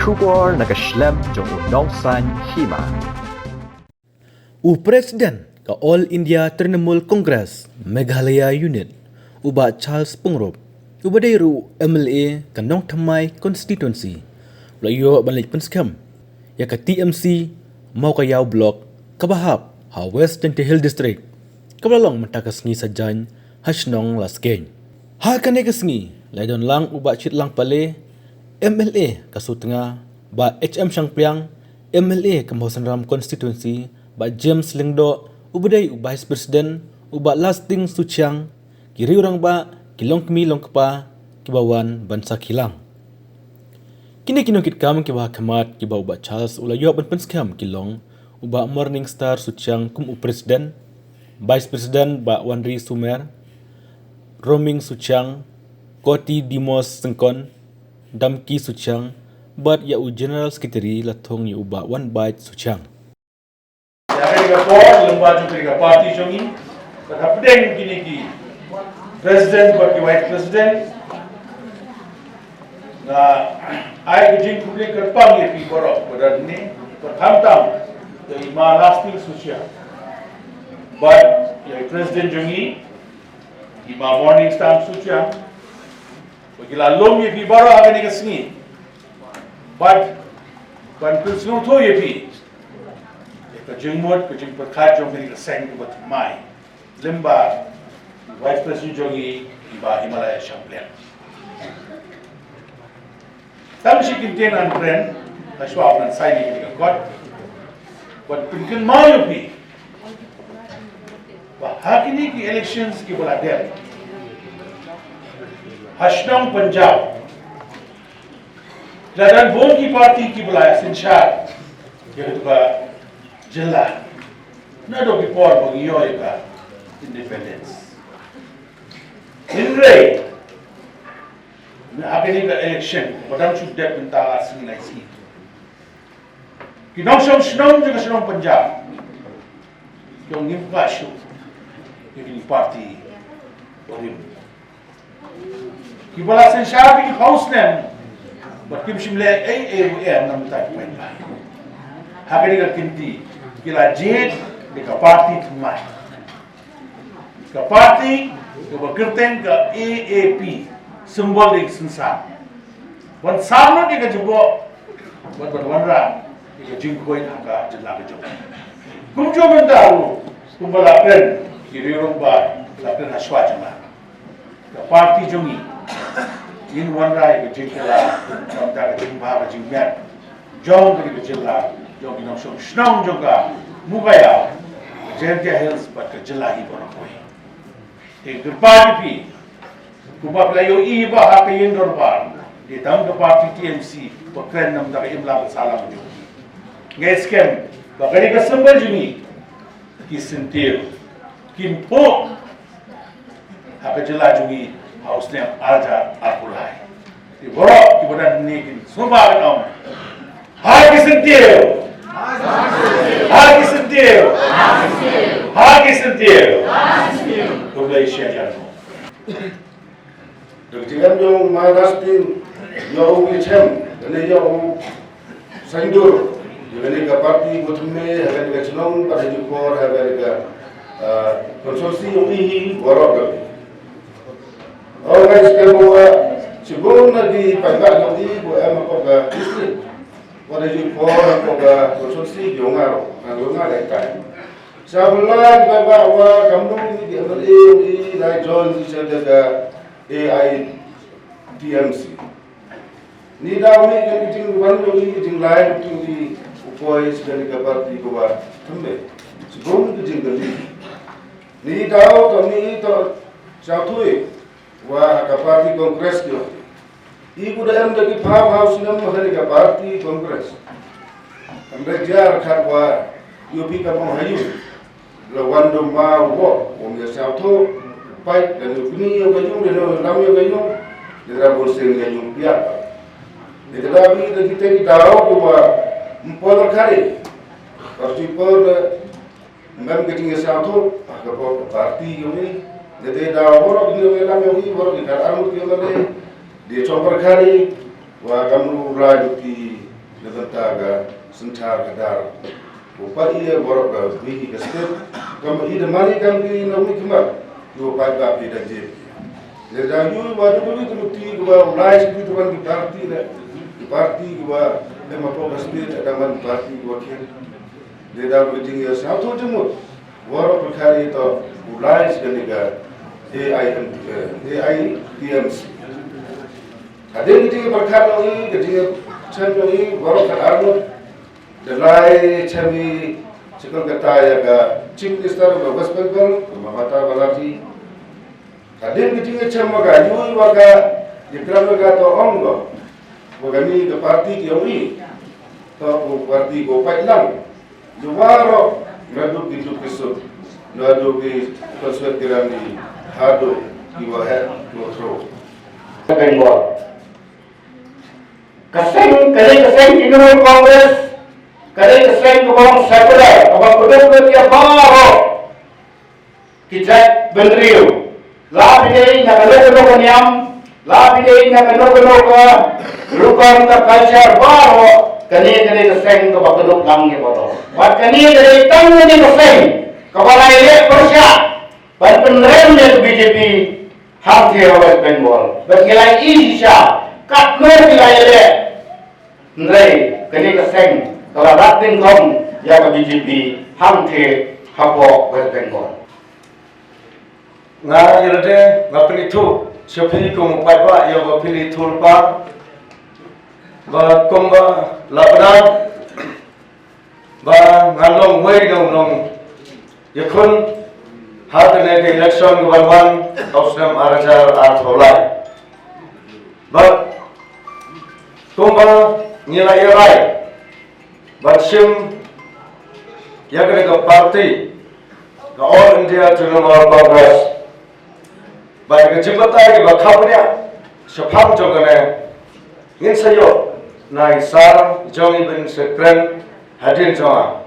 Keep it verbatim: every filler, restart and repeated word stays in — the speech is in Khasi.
Khubor na ka shlem jong u Nongsaiñ Hima. U President ka All India Trinamool Congress Meghalaya Unit, u Bah Charles Pyngrope, uba dei ruh u M L A ka Nongthymmai Constituency, u la ïoh ban leit pynskhem ïa ka T M C Mawkaiaw Block, kaba hap ha West Jaintia Hills District, kaba la long mynta ka sngi Saitjaiñ ha shnong Laskeiñ. Ha kane ka sngi la don lang u Bah Shitlang Pale, M L A ka Sutnga, Bah H M Shangpliang, M L A ka Mawsynram Constituency, Bah James Lyngdoh, uba dei u Vice President, u Bah Lasting Suchiang, ki rangbah, ki longkmie longkpa kiba wan ban sakhi lang. Kine ki nongkitkam kiba ha khmat kiba u Bah Charles u la ïoh ban pynskhem ki long u Bah Morning Star Suchiang kum u President, Vice President Bah Wanri Sumer, Roming Suchiang, Koti Dimos Syngkon, Damki Suchiang, bad ïa u General Secretary la thung ïa u Bah Wanbait Suchiang. Ïa kane ka por, lyngba jong kane ka party jong ngi, bad hapdeng kine ki President bad ki Vice President, nga ai ka jingkhublei kyrpang ïa phi baroh ba don hangne, bad khamtam ïa i Ma Lasting Suchiang, bad ïa i President jong ngi, i Ma Morning Star Suchiang, ba ki la lum ïa phi baroh ha kane ka sngi. Bad ban pynsngewthuh ïa phi ïa ka jingmut ka jingpyrkhat jong kane ka seng kaba thymmai, lyngba Vice President jong ngi, i Bah Himalaya Shangpliang. Tang shi kyntien ngan kren, hashwa ban sign ïa kane ka kot, ban pynkynmaw ïa phi ba ha kine ki elections kiba la dep ha shnong Punjab, la don bun ki party kiba la synshar ïa katu ka jylla naduh ki por ba ngi ïoh ïa ka independence. Hynrei na ha kane ka election ba dang shu dep mynta la sngi lai sngi, ki nongshong shnong jong ka shnong Punjab ki ong ngim kwah shuh ïa kine ki party barim. Kiba la synshar da ki phew snem bad kim shym leh ei ei ruh em na bynta ki paidbah. Ha kane ka kynti ki la jied da ka party thymmai, ka party kaba kyrteng ka A A P, symbol dei ka synshar. Ban shah lut ïa ka jubok bad ban wanrah ïa ka jingkhuid ha ka jylla ka jong ngi. Kumjuh mynta ruh, kumba la kren ki riew rangbah, la kren hashwa jong nga, ka party jong ngi, ngin wanrah ïa ka jingkylla na bynta ka jingbha ka jingmiat jong kane ka jylla, jong ki nongshong shnong jong ka Mawkaiaw, ka Jaintia Hills bad ka jylla hi baroh kawei. Te kyrpad ïa phi, kumba phi la ïohi ba ha ka ïing dorbar, dei tang ka party T M C ba kren na bynta ka imlang ka sahlang jong ngi. Nga ngeit skhem ba kane ka symbol jong ngi, ki syntiew kin phuh ha ka jylla jong ngi ha u snem ar hajar arphew lai. Te baroh kiba don hangne kin sngewbha ban ong, ha ki syntiew! Ha ki syntiew! Ha ki syntiew! Khublei shibun. Da ka jingem jong u Ma Lasting, ïa u ïa chem, lane ïa u saiñdur ïa kane ka party ba thymmai ha kane ka shnong, bad ha jingpor ha kane ka, ah, constituency jong i hi baroh kawei. Ong ngai skhem ba shibun na ki paidbah jong i ba em hapoh ka district, bad ha jingpor hapoh ka constituency jong nga ruh, nga ruh nga dei kai. Sa ba lai paidbah wa kamnu ki M L A jong i la join shisha da ka A I T M C. Ni daw mih ka jingwan jong i, ka jinglai jong i, u poi sha kane ka party kaba thymmai. Shibun ka jingkylli. Ni daw to ni to sha thui wa ka party Congress jong i. I ku da em da ki phaw phaw snem ha kane ka party Congress. Hynrei jia khat wa ïoh phi ka bong ha ïung. La wan dum ma u wok, um ïa sngewthuh, pait, lane u kñi ïa ka ïung, lane u lam ïa ka ïung, lane u bun sien ïa ka ïung piat. Lane da bi da kita ki daw, kumba, ym por khari. Parti por, ym em ka jingïasngewthuh, ha ka por ka parti ïa ngi. Lane daw, baroh ki ïa lam ïa ngi, baroh ki kar armut ïa ngi, lane, di chong por khari, wa kamnu ra ïa ki Bynta ka synshar ka dar. U paid ïa baroh ka ri ka state. Kam i da mane kam ki nongmihkhmat. Ïa u paid ba phi da jied. Lada ïohi ba da dei ka luti ka ba u lai sha ki tuan ki parti da. Ki parti ka ba em hapoh ka state da man ki parti ka ba khin. Lada ka jingïasngewthuh jingmut. Baroh pyrkhat ïa to u lai sha kane ka A I M, eh, A I T M C. Hadien ka jingpyrkhat jong i, ka jingchem jong i, baroh ka arngut. Da lai chem i sha Kolkata ïa ka Chief Minister of West Bengal, ka Mamata Banerjee. Hadien ka jingchem wa ka ïohi wa ka ïakren wa ka to ong ko. Wa kane ka parti ki ong i. To ka parti ko pait lang. Ïa waroh naduh ki duk ki suk. Naduh ki constituency ki ram di haduh ki wa heh ki wa thro. Bengal. Ka seng, ka dei ka seng Trinamool Congress, ka dei ka seng ka bang secular, ka ba kuduk kuduk ïa baroh ki jait bynriew. La phi dei na kano kano ka niam, la phi dei na kano kano ka rukon ka culture baroh, kane ka dei ka seng ka ba kuduk lang ïa baroh. Bad kane ka dei tang kane ka seng ka ba la ïaleh pyrshah ban pynrem ïa ka B J P hangtei ha West Bengal. Bad ngi la ïohi shisha katno ki la ïaleh. Hynrei kane ka seng ka la rat nyngkong ïa ka B J P hangtei hapoh West Bengal. Nga ïa lade nga pynithuh sha phi kum u paidbah ïa ba phi la ïathuh lypa ba kumba la bynta ba ngan long uwei na u nongïakhun ha kane ka election ka ban wan ha u snem ar hajar arphew lai. Bad kumba ngi la ïa rai ban shim ïa kane ka parti ka All India Trinamool Congress. Bad ka jingbatai kaba kham bniah shaphang jong kane ngin sa ïoh na i sar jong i ban sa kren hadien jong nga.